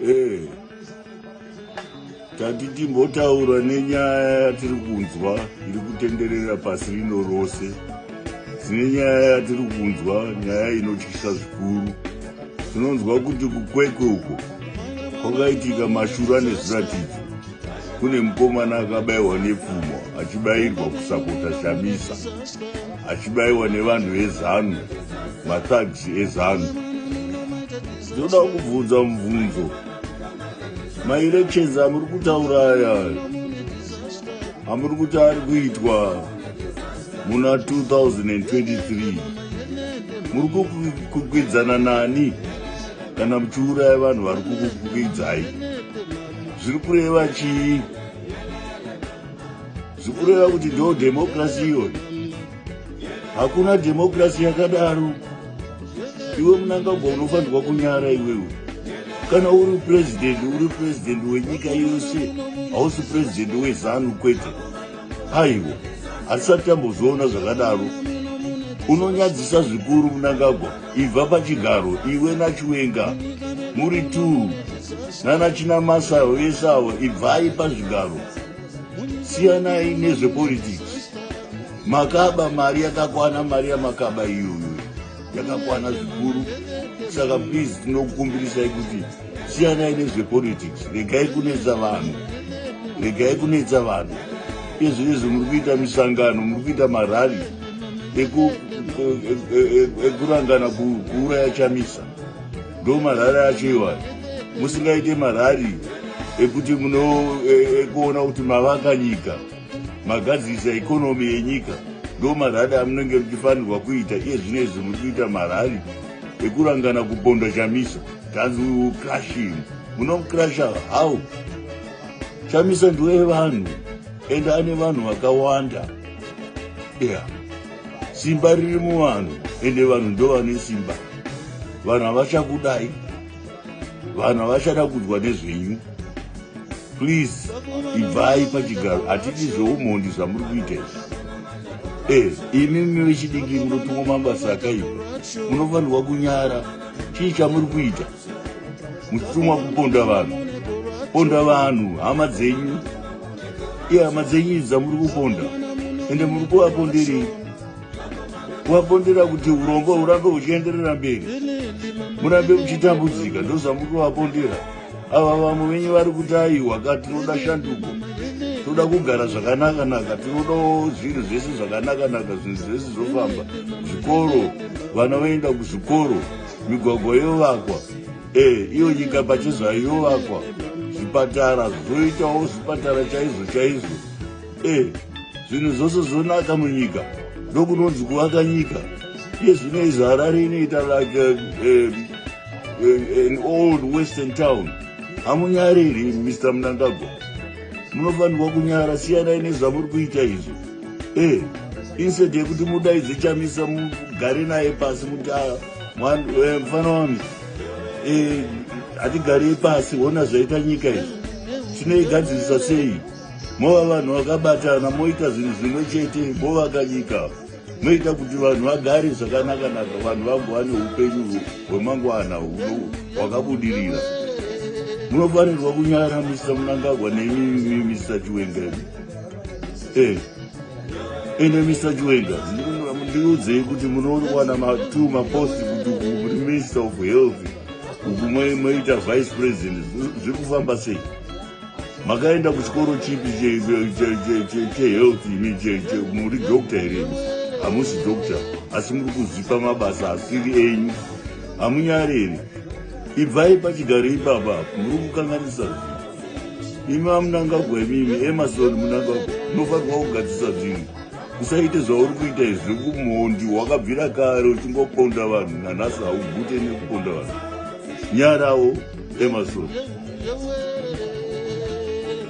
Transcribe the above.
Eh, tati timbotaura nenyaya yatiri kunzwa iri kutenderera pasi rino rose. Tine nyaya yatiri kunzwa, nyaya inotyisa zvikuru. Tinonzwa kuti kuKwekwe uko kwakaitika mashura nezviratidzo. Kune mukomana akabayiwa nepfumo achibayirwa kusapota Chamisa, achibayiwa nevanhu veZanu, mathugs eZanu. Ndinoda kubvunza mubvunzo. Maelections amuri kutaura aya amuri kuti ari kuitwa muna 2023, muri kukwikwidzana nani kana muchiuraya vanhu vari kukukwikwidzai? Zviri kureva chii? Zviri kureva kuti ndo democracy iyoyo? Hakuna democracy yakadaro. Iwe Mnangagwa, unofanirwa kunyara iwewe. Kana uri president, uri president wenyika yose, hausi president weZanu, kwete. Aiwa, hatisati tambozoona zvakadaro. Unonyadzisa zvikuru, Mnangagwa. Ibva pachigaro, iwe naChiwenga muri two nana Chinamasa vese avo. Ibvai pazvigaro, siyanai nezvepolitics. Makaba mari yakakwana, mari yamakaba iyoyo yakakwana zvikuru. Saka please, tinokukumbirisai kuti siyanai nezvepolitics. Regai kunetsa vanhu, regai kunetsa vanhu. Izvo muri kuita misangano, muri kuita marally ekurangana kuuraya Chamisa, ndo marally acho iwayo. Musingaite marally ekuti muno ekuona kuti mavaka nyika, magadzirisa economy yenyika, ndo marally amunenge muchifanirwa kuita. Iye zvino izvi muri kuita marally ekurangana kuponda Chamisa. Tanzi, "We will crush him." Munomucrusha how? Chamisa ndewevanhu, ende ane vanhu vakawanda. Yeah, simba riri muvanhu, ende vanhu ndo vane simba. Vanhu havachakudai, vanhu havachada kunzwa nezvenyu. Please, ibvai pachigaro. Hatidi zveumhondi zvamuri kuita izvi. Imimi vechidiki munotumwa mabasa akaipa, munofanirwa kunyara. Chii chamuri kuita muchitumwa kuponda vanhu? Ponda vanhu, hama dzenyu, iye hama dzenyu idzi dzamuri kuponda. Ende muri kuvaponderei? Kuvapondera kuti urombo hurambe huchienderera mberi, murambe muchitambudzika, ndo zvamuri kuvapondera. Ava vamwe venyu vari kuti, "Aiwa ka, tinoda shanduko, toda kugara zvakanaka-naka, tinodawo zvinhu zvese zvakanaka-naka, zvinhu zvese zvofamba, zvikoro, vana voenda kuzvikoro, migwagwa yovakwa." Iyo nyika pachezvayo yovakwa, zvipatara zvoitawo zvipatara chaizvo chaizvo, zvinhu zvose zvonaka munyika. Ndokunonzi kuvaka nyika. Iye zvino izvi Harare inoita like an old western town. Hamunyariri, Mr Mnangagwa? Munofanirwa kunyara. Siyanai nezvamuri kuita izvi. Instead yekuti mudaidze Chamisa, mugare naye pasi, muti, "Ah, mufana wami, hatigarei pasi, ona zvaita nyika izvi, tinoigadzirisa sei?" Mova vanhu vakabatana, moita zvinhu zvimwe chete, movaka nyika, moita kuti vanhu vagare zvakanaka-naka, vanhu vagova neupenyu hwemangwana hwakabudirira. Munofanirwa kunyara, Mr Mnangagwa, nemi Mr Chiwenga. Ende Mr Chiwenga, ndiudzei kuti munowana two mapost, kuti uku muri Minister of Health, uku moita vice president. Zviri kufamba sei? Makaenda kuchikoro chipi chehealth imi? Muri doctor here? Hamusi doctor, asi muri kuzvipa mabasa asiri enyu. Hamunyari here? Ibvai pachigaro ipapa, muri kukanganisa zvinhu. Imi vaMnangagwa, imimi Emmerson Mnangagwa, munofanirwa kugadzisa zvinhu. Usaite zvauri kuita izvi kumhondi. Wakabvira kare uchingoponda vanhu, nanhasi haugute nekuponda vanhu. Nyarawo, Emmerson.